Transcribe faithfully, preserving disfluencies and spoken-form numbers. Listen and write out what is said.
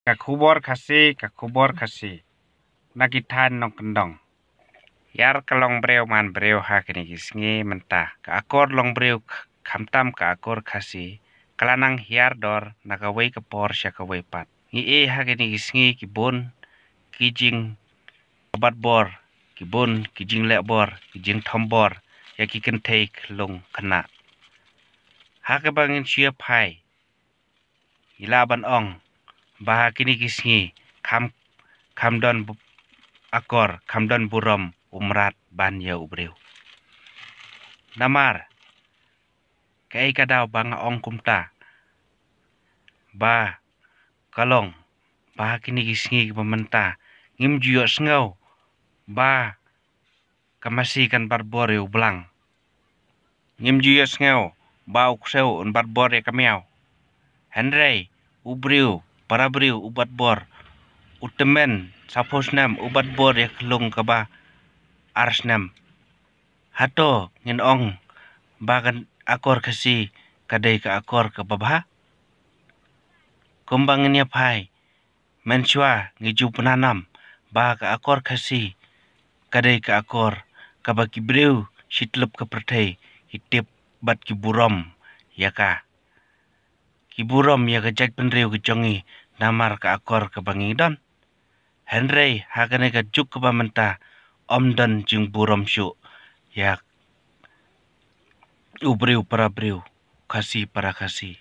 Ka khubor Khasi, ka khubor Khasi. Na ki thaiñ nongkyndong. Ïar ka long briew man briew ha kine ki sngi mynta. Ka akor long briew khamtam ka akor Khasi. Ka la nang hiar dor na kawei ka por sha kawei pat. Ngi ïohi ha kine ki sngi ki bun ki jingbat bor, ki bun ki jingleh bor, ki jingthombor ïa ki kynthei khyllung khynnah. Ha kaba ngin shu ïa phai, ngi lah ban ong ba ha kine ki sngi kham, kham don akor, kham don burom u mrad ban ïa u briew. Namar kaei ka daw ba nga ong kumta? Ba ka long ba ha kine ki sngi kiba mynta ngim ju ïohsngew ba ka masi kan bat bor ïa u blang. Ngim ju ïohsngew ba u ksew un bat bor ïa ka miaw. Hynrei u briew, para briew u bat bor, u tymmen saphew snem u bat bor ïa ka khyllung kaba ar snem. Hato ngin ong ba ka akor Khasi ka dei ka akor kaba bha? Kumba ngin ïa phai mynshuwa ngi ju pynanam ba ka akor Khasi ka dei ka akor kaba ki briew shi tylli ka pyrthei ki tip bad ki burom ïa ka. Ki burom ïa ka jaitbynriew ka jong ngi namar ka akor kaba ngi don. Hynrei ha kane ka juk kaba mynta ym don jingburom shuh ïa u briew para briew, Khasi para Khasi.